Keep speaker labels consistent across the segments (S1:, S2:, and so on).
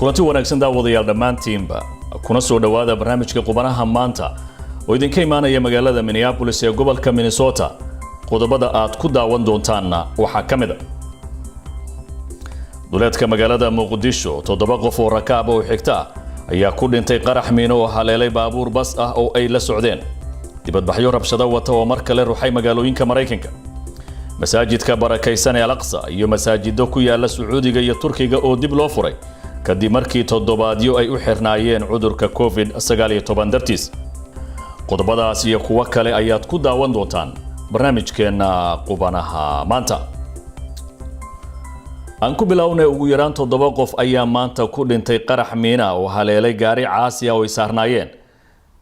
S1: Kulanti wanaagsan daawadayaal dhammaantiinba, kuna soo dhowaada barnaamijka Qubanaha Maanta oo idinka imaanaya magaalada Minneapolis ee gobolka Minnesota. Qodobada aad ku daawan doontaanna waxaa ka mid ah: duleedka magaalada Muqdisho, 7 qof oo rakaab oo xigta ah ayaa ku dhintay qarax miino oo haleelay baabuur bas ah oo ay la socdeen. Dibadbaxyo rabshado wata oo mar kale ruxay magaalooyinka Maraykanka. Masaajidka barakaysan ee Alaqsa iyo masaajido ku yaala Sacuudiga iyo Turkiga oo dib loo furay kadib markii toddobaadyo ay u xirnaayeen cudurka COVID-19 dartiis. Qodobadaas iyo kuwo kale ayaad ku daawan doontaan barnaamijkeenna Qubanaha Maanta. Aan ku bilownay, ugu yaraan 7 qof ayaa maanta ku dhintay qarax miina oo haleelay gaari caasi ah oo ay saarnaayeen,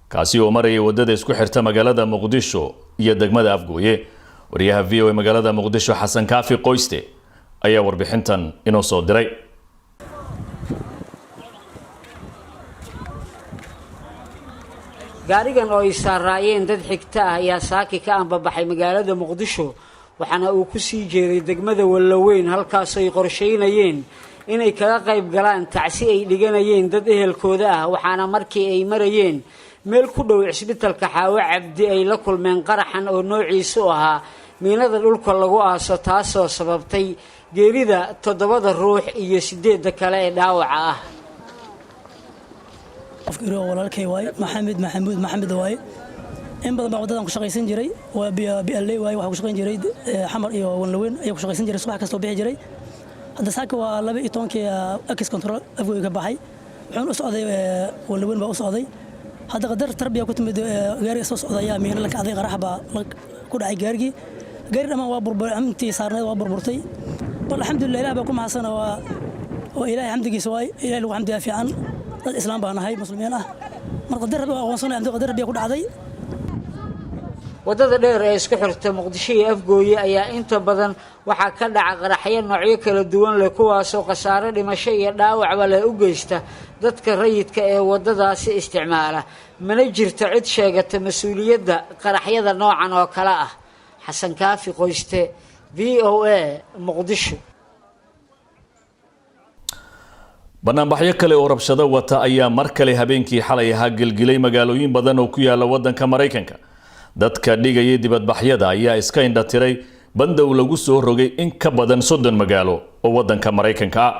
S1: kaasi oo marayay waddada isku xirta magaalada Muqdisho iyo degmada Afgooye. Wariyaha VOA magaalada Muqdisho, Xasan Kaafi Qoyste, ayaa warbixintan inoo soo diray.
S2: Gaarigan oo ay saaraayeen dad xigta ah ayaa saaki ka ambabaxay magaalada Muqdisho, waxaana uu ku sii jeeday degmada Wallaweyn, halkaasoo ay qorshaynayeen inay kaga qayb galaan tacsi ay dhiganayeen dad ehelkooda ah. Waxaana markii ay marayeen meel ku dhow cisbitalka Xaawo Cabdi ay la kulmeen qaraxan oo noociisu ahaa miinada dhulka lagu aaso, taasoo sababtay geerida 7da ruux iyo 8da kale ee dhaawaca ah.
S3: Qofkii walaalkay waaye, Maxamed Maxamuud Maxamed waaye. In badan baa waddadan ku shaqaysan jiray. Waa bialley waaye. Waxaa ku shaqayn jiray Xamar iyo Wanlaweyn ayaa ku shaqaysan jiray, subax kastoo bixi jiray. Hadda saaka waa 12-kii ex control Afgoy ka baxay, wuxuuna u socday Wanlaweyn baa u socday. Hadda qadar tarbiya ku timid, gaariga soo socda ayaa miino la kacday, qarax baa ku dhacay gaarigii. Gaari dhammaan waa burburay, intii saarneed waa burburtay. Bal alxamdulillah, Ilaah baa ku mahadsan, waa Ilaahay xamdigiisa waay. Ilahay lagu xamdiyaa fiican. Dad islaam baa nahay, muslimiin ah. Mar qadar Rabbi waa aqoonsanay, qadar Rabbiya ku dhacday.
S2: Waddada dheer ee isku xirta Muqdisho iyo Afgooye ayaa inta badan waxaa ka dhaca qaraxyo noocyo kala duwan leh, kuwaasoo khasaare dhimasho iyo dhaawacba leh u geysta dadka rayidka ee waddadaasi isticmaala. Mana jirto cid sheegata mas-uuliyadda qaraxyada noocan oo kale ah. Xasan Kaafi Qoyste, VOA, Muqdisho.
S1: Banaanbaxyo kale oo rabshado wata ayaa mar kale habeenkii xalay ahaa gelgilay magaalooyin badan oo ku yaala waddanka Maraykanka. Dadka dhigayay dibadbaxyada ayaa iska indhatiray bandow lagu soo rogay in ka badan 30 magaalo oo waddanka Maraykanka ah.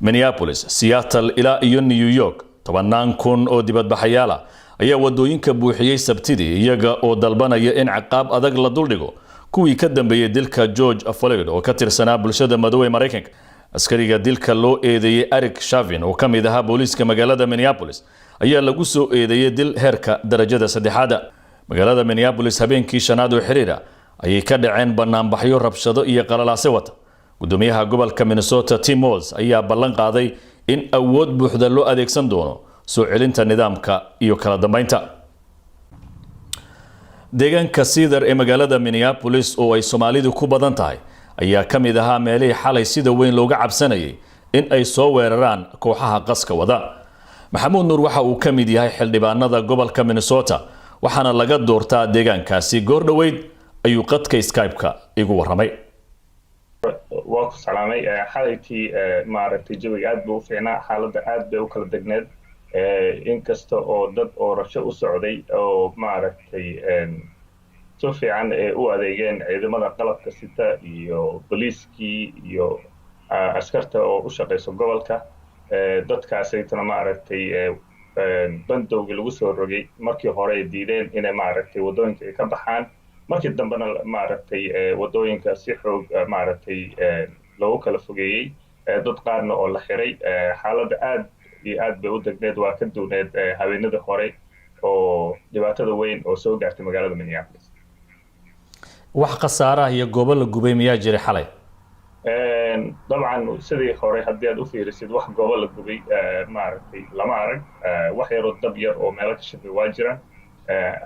S1: Minneapolis, Seattle ilaa iyo New York, tobannaan kun oo dibadbaxayaal ah ayaa wadooyinka buuxiyey Sabtidii, iyaga oo dalbanaya in ciqaab adag la duldhigo kuwii ka dambeeyey dilka George Floyd oo ka tirsanaa bulshada madow ee Maraykanka. Askariga dilka loo eedeeyey, Eric Chauvin, oo ka mid ahaa booliiska magaalada Minneapolis, ayaa lagu soo eedeeyey dil heerka darajada saddexaada. Magaalada Minneapolis habeenkii shanaad oo xiriira ayay ka dhaceen banaanbaxyo rabshado iyo qalalaase wata. Gudoomiyaha gobolka Minnesota, Tim Walz, ayaa ballan qaaday in awood buuxda loo adeegsan doono soo celinta nidaamka iyo kala dambeynta. Deegaanka Cedar ee magaalada Minneapolis, oo ay Soomaalidu ku badan tahay, ayaa ka mid ahaa meelihii xalay sida weyn looga cabsanayay in ay soo weeraraan kooxaha qaska wada. Maxamuud Nuur waxa uu ka mid yahay xildhibaanada gobolka Minnesota, waxaana laga doortaa deegaankaasi. Goor dhoweyd ayuu qadka Skype-ka igu warramay.
S4: Waa ku salaamay. Xalaytii maaragtay jawiga aad buu u fiicnaa, xaaladda aad bay u kala degneed, inkasta oo dad oo rabsho u socday oo maaragtay si fiican ee u adeegeen ciidamada qalabka sita iyo booliiskii iyo askarta oo u shaqayso gobolka. Dadkaasaytana maaragtay bandowgii lagu soo rogay markii hore ay diideen inay maaragtay waddooyinka ay ka baxaan, markii dambena maaragtay waddooyinka si xoog maaragtay loogu kala fogeeyey, dad qaarna oo la xiray. Xaaladda aad iyo aad bay u degneed, waa ka duwneed habeenadii hore oo dhibaatada weyn oo soo gaartay magaalada Minneapolis.
S1: Wax khasaaraha iyo goobo la gubay miyaa jiray xalay?
S4: Dabcan, sidii hore haddii aad u fiirisid, wax goobo la gubay maaragtay lama arag. Wax yaroo dab yar oo meelo ka shaqay waa jiraan,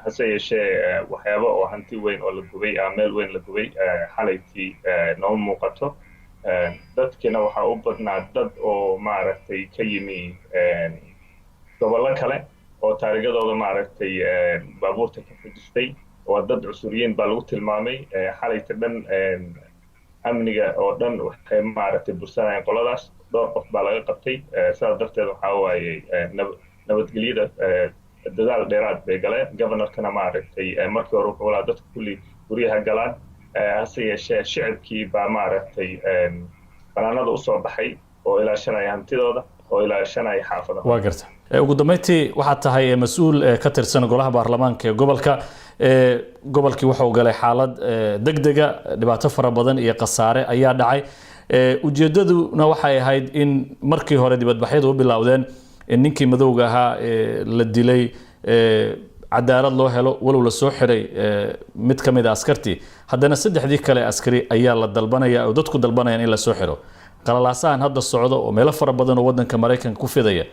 S4: hase yeeshee waxyaaba oo hanti weyn oo la gubay ama meel weyn la gubay xalaytii nooma muuqato. Dadkiina waxaa u badnaa dad oo maaragtay ka yimi gobollo kale oo taariikadooda maaragtay baabuurta ka fujistay. Waa dad cusuriyiin baa lagu tilmaamay xalayta dhan. Amniga oo dhan waxay maaragtay bursanayeen qoladaas. Dhowr qof baa laga qabtay. Sidaas darteed waxaa waaye nabadgelyada dadaal dheeraad bay galeen. Governorkana maaragtay markii hore wuxuu lahaa dadka kulli guryaha galaan, hase yeeshee shicibkii baa maaragtay banaanada usoo baxay oo ilaashanaya hantidooda oo ilaashanaya xaafadaha.
S1: Waa garta. Ugu dambeyntii, waxaad tahay mas-uul ka tirsan golaha baarlamaanka ee gobolka. Gobolkii wuxuu galay xaalad degdega, dhibaato fara badan iyo khasaare ayaa dhacay. Ujeedaduna waxay ahayd in markii hore dibadbaxyadu u bilowdeen in ninkii madowga ahaa la dilay cadaalad loo helo, walow la soo xiray mid ka mid a askartii, haddana saddexdii kale askari ayaa la dalbanaya oo dadku dalbanayaan in la soo xiro. Qalalaasahan hadda socda oo meelo fara badan oo wadanka Maraykanka ku fidaya,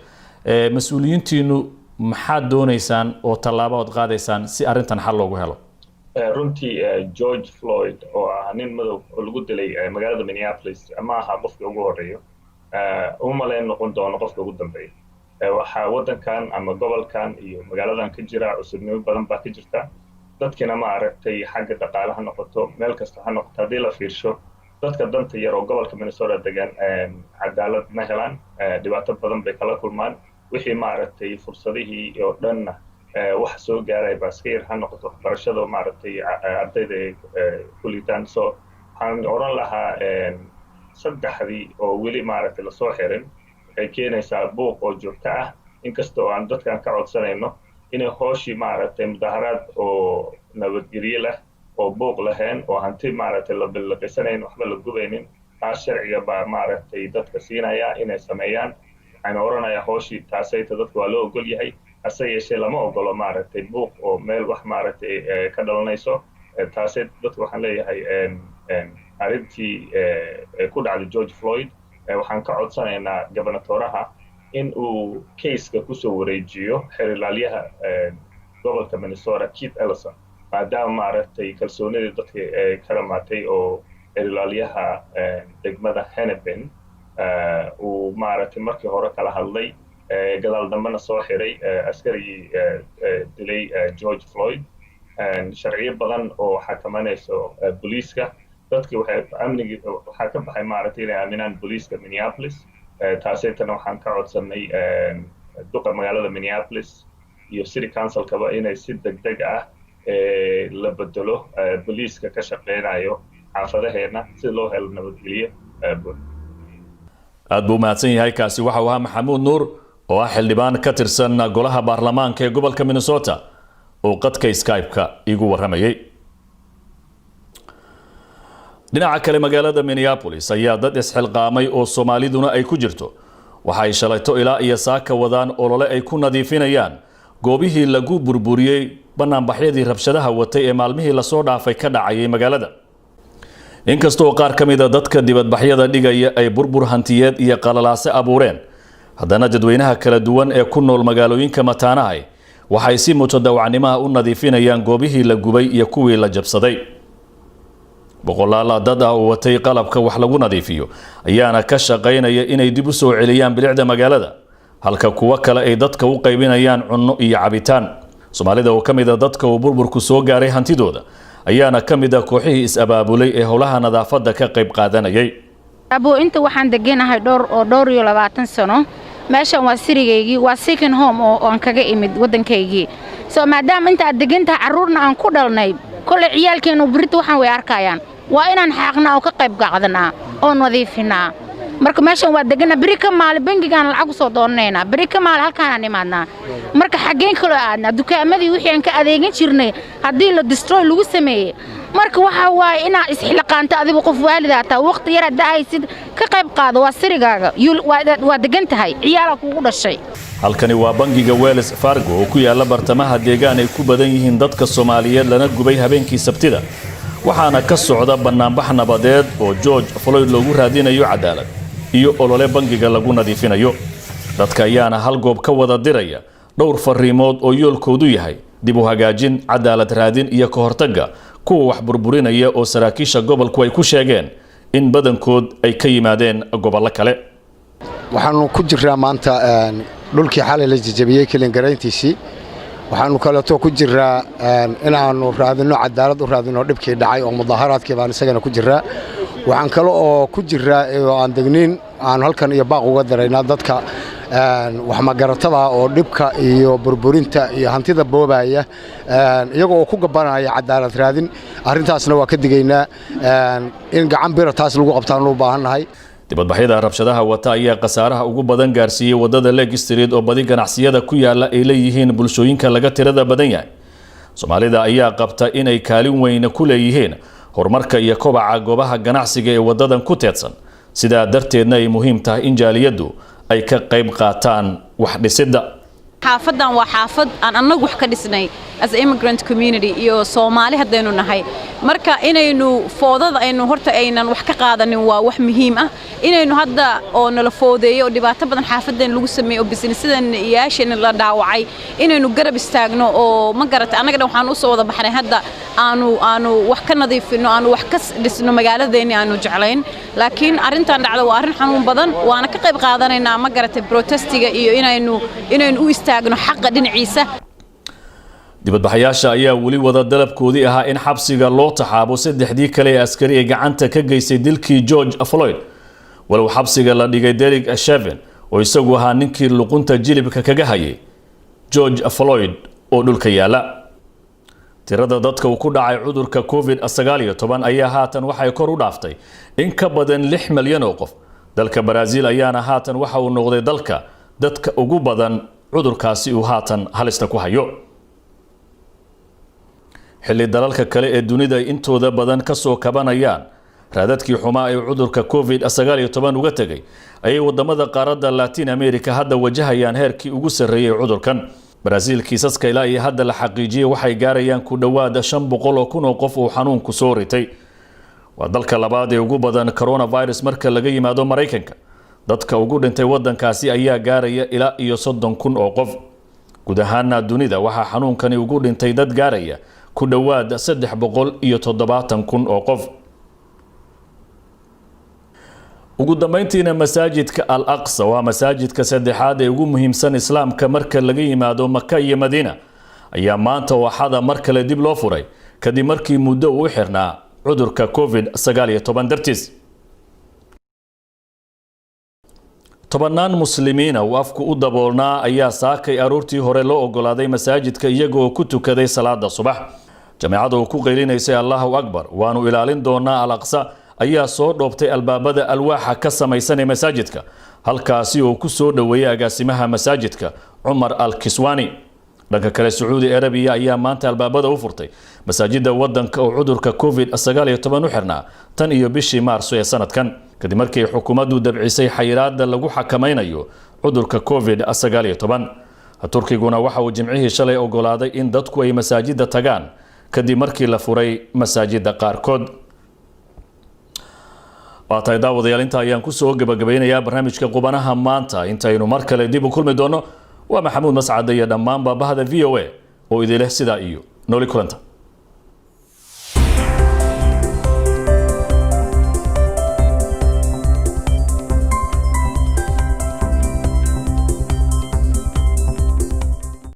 S1: mas-uuliyiintiinu maxaad doonaysaan oo tallaabo ood qaadaysaan si arrintan xal loogu helo?
S4: Runtii George Floyd oo ah nin madow oo lagu dilay magaalada Minneapolis ma aha qofkii ugu horreeyo, uma malayn noqon doono qofka ugu dambeeya. Waxaa waddankan ama gobolkan iyo magaaladan ka jira cusubnimo badan baa ka jirta. Dadkina ma aragtay, xagga dhaqaale ha noqoto, meel kasta ha noqoto, haddii la fiirsho dadka danta yar oo gobolka Minnesota degan cadaalad ma helaan, dhibaato badan bay kala kulmaan. Wixii maaragtay fursadihii oo dhanna wax soo gaaray baa iska yar, ha noqoto waxbarashada maaragtay ardayda ay ku liitaan. So waxaan odhan lahaa saddexdii oo weli maaragtay lasoo xirin waxay keenaysaa buuq oo joogto ah, inkasta oo aan dadkan ka codsanayno inay hooshii maaragtay mudaharaad oo nabadgelye leh oo buuq lahayn oo hanti maaragtay la billiqisanayn, waxba la gubaynin, taas sharciga baa maaragtay dadka siinaya inay sameeyaan. Waxaynu odhanayaa hooshii taasayta dadka waa loo ogol yahay, hase yeeshee lama ogolo maaragtay buuq oo meel wax maaragtay ka dhalanayso. Taasay dadka waxaan leeyahay arrintii ku dhacday George Floyd waxaan ka codsanaynaa gobernatoraha in uu caseka kusoo wareejiyo xerilaalyaha gobolka Minnesota, Keith Ellison, maadaama maaragtay kalsoonidii dadka ka dhamaatay oo xerilaalyaha degmada Hennepin uu maaragtay markii hore kala hadlay, gadaal dambena soo xiray askarigii dilay George Floyd. Sharciyo badan oo xakamanayso booliiska, dadkii waxay amnigii waxaa ka baxay maaragtay inay aaminaan booliiska Minneapolis. Taasaytana waxaan ka codsanay duqa magaalada Minneapolis iyo city councilkaba inay si deg deg ah la bedelo booliiska ka shaqeynayo xaafadaheena si loo helo nabadgelyo.
S1: Aad buu mahadsan yahay. Kaasi waxa uu ahaa Maxamuud Nuur oo ah xildhibaan ka tirsan golaha baarlamaanka ee gobolka Minnesota oo qadka Skype-ka iigu warramayay. Dhinaca kale, magaalada Minneapolis ayaa dad isxilqaamay oo Soomaaliduna ay ku jirto waxa ay shalayto ilaa iyo saaka wadaan olole ay ku nadiifinayaan goobihii lagu burburiyey banaanbaxyadii rabshadaha watay ee maalmihii lasoo dhaafay ka dhacayay magaalada. Inkastoo qaar ka mida dadka dibadbaxyada dhigaya ay burbur hantiyeed iyo qalalaase abuureen, haddana dadweynaha kala duwan ee ku nool magaalooyinka mataanahay waxay si mutadawacnimaha u nadiifinayaan goobihii la gubay iyo kuwii la jabsaday. Boqolaal dad ah oo watay qalabka wax lagu nadiifiyo ayaana ka shaqaynaya inay dib u soo celiyaan bilicda magaalada, halka kuwo kale ay dadka u qaybinayaan cunno iyo cabitaan. Soomaalida oo ka mid a dadka uu burburku soo gaaray hantidooda ayaana ka mid a kooxihii is-abaabulay ee howlaha nadaafadda ka qayb qaadanayay.
S5: Abo, inta waxaan deganahay dhowr oo 24 sano. Meeshan waa sirigaygii, waa second home oo aan kaga imid waddankaygii. So maadaama inta aad degan tahay, carruurna aan ku dhalnay, kolley ciyaalkeennu berita waxaan way arkayaan, waa inaan xaaqnaa oo ka qayb qaadnaa oo nadiifinaa. Marka meeshan waa deganaa, beri ka maali bangigaan lacag usoo doonanaynaa, beri ka maali halkaanaan imaadnaa. Marka xaggeen kaloo aadnaa? Dukaamadii wixii aan ka adeegan jirnay haddii la destroy lagu sameeyey, marka waxaa waaye inaad isxilqaanto. Adigu qof waalidaa taa, waqti yar hadda haysid, ka qayb qaado. Waa sirigaaga, waa degan tahay, ciyaalaa kuugu dhashay.
S1: Halkani waa bangiga Wells Fargo oo ku yaala bartamaha deegaan ay ku badan yihiin dadka Soomaaliyeed, lana gubay habeenkii Sabtida. Waxaana ka socda bannaanbax nabadeed oo George Floyd loogu raadinayo cadaalad iyo olole bangiga lagu nadiifinayo. Dadka ayaana hal goob ka wada diraya dhowr fariimood oo yoolkoodu yahay dib u hagaajin, cadaalad raadin iyo ka hortagga kuwa wax burburinaya oo saraakiisha gobolku ay ku sheegeen in badankood ay ka yimaadeen gobollo kale.
S6: Waxaannu ku jiraa maanta dhulkii xalay la jejebiyey clean garayntiisii. Waxaannu kaleeto ku jiraa inaannu raadinno cadaalad, u raadinno dhibkii dhacay oo mudaaharaadkii baan isagana ku jiraa. Waxaan kale oo ku jiraa oo aan degniin aan halkan iyo baaq uga daraynaa dadka waxmagaratada oo dhibka iyo burburinta iyo hantida boobaya, iyaga oo ku gabanaya cadaalad raadin. Arrintaasna waa ka digaynaa, in gacan bira taas lagu qabtaan u baahannahay.
S1: Dibadbaxyada rabshadaha wata ayaa khasaaraha ugu badan gaarsiiyey wadada Lake Street, oo badi ganacsiyada ku yaala ay leeyihiin bulshooyinka laga tirada badan yahay. Soomaalida ayaa qabta inay kaalin weyna ku leeyihiin horumarka iyo kobaca goobaha ganacsiga ee wadadan ku teedsan, sidaa darteedna ay muhiim tahay in jaaliyaddu ay ka qayb qaataan wax dhisidda.
S7: Xaafadan waa xaafad aan annagu wax ka dhisnay as immigrant community iyo Soomaali haddaynu nahay. Marka inaynu foodada aynu horta aynan wax ka qaadanin waa wax muhiim ah. Inaynu hadda oo nala foodeeyo oo dhibaato badan xaafadan lagu sameeyo oo businessadan iyaasheena la dhaawacay, inaynu garab istaagno oo ma garatay, annaga dhan waxaan u soo wada baxnay hadda aanu wax ka nadiifino, aanu wax ka dhisno magaaladeeni aanu jeclayn. Laakiin arrintan dhacda waa arrin xanuun badan, waana ka qayb qaadanaynaa, ma garatay, protestiga iyo inaynu u istaagno xaqa dhinaciisa.
S1: Dibadbaxayaasha ayaa weli wada dalabkoodii ahaa in xabsiga loo taxaabo saddexdii kale ee askari ee gacanta ka geystay dilkii George Floyd, walow xabsiga la dhigay Derek Chauvin, oo isagu ahaa ninkii luqunta jilibka kaga hayay George Floyd oo dhulka yaala. Tirada dadka uu ku dhacay cudurka COVID-19 ayaa haatan waxay kor u dhaaftay in ka badan 6 milyan oo qof. Dalka Brazil ayaana haatan waxa uu noqday dalka dadka ugu badan cudurkaasi uu haatan halista ku hayo, xilli dalalka kale ee dunida ay intooda badan ka soo kabanayaan raadadkii xumaa ee cudurka COVID-19 uga tegay, ayay wadamada qaaradda Latin America hadda wajahayaan heerkii ugu sarreeyey cudurkan. Brazil kiisaska ilaa iyo hadda la xaqiijiyey waxay gaarayaan ku dhowaada 500,000 oo qof uu xanuunku soo ritay. Waa dalka labaad ee ugu badan coronavirus marka laga yimaado Maraykanka. Dadka ugu dhintay wadankaasi ayaa gaaraya ilaa iyo 30,000 oo qof. Guud ahaana dunida waxaa xanuunkani ugu dhintay dad gaaraya ku dhowaad 370,000 oo qof. Ugu dambeyntiina, masaajidka Al Aqsa waa masaajidka saddexaad ee ugu muhiimsan Islaamka marka laga yimaado Maka iyo Madiina, ayaa maanta waxada mar kale dib loo furay kadib markii muddo uu xirnaa cudurka COVID-19 dartiis. Tobannaan muslimiina uu afku u daboolnaa ayaa saakay aroortii hore loo ogolaaday masaajidka, iyagoo ku tukaday salaada subax. Jameecada uu ku qaylinaysay "Allahu Akbar, waanu ilaalin doonaa Al Aqsa" ayaa soo dhoobtay albaabada alwaaxa ka samaysan ee masaajidka, halkaasi oo ku soo dhoweeyay agaasimaha masaajidka, Cumar Al Kiswani. Dhanka kale, Sacuudi Arabiya ayaa maanta albaabada u furtay masaajida wadanka oo cudurka COVID-19 u xirnaa tan iyo bishii Maarso ee sanadkan, kadib markii xukuumaddu dabcisay xayiraada lagu xakamaynayo cudurka COVID-19. Turkiguna waxa uu Jimcihii shalay ogolaaday in dadku ay masaajida tagaan kadib markii la furay masaajida qaarkood. Waa tahay, daawadayaal, inta ayaan kusoo gabagabeynayaa barnaamijka Qubanaha maanta. Intaynu mar kale dib u kulmi doono, waa Maxamuud Mascade iyo dhammaan baabahda VOA oo idileh sidaa iyo nooli kulanta.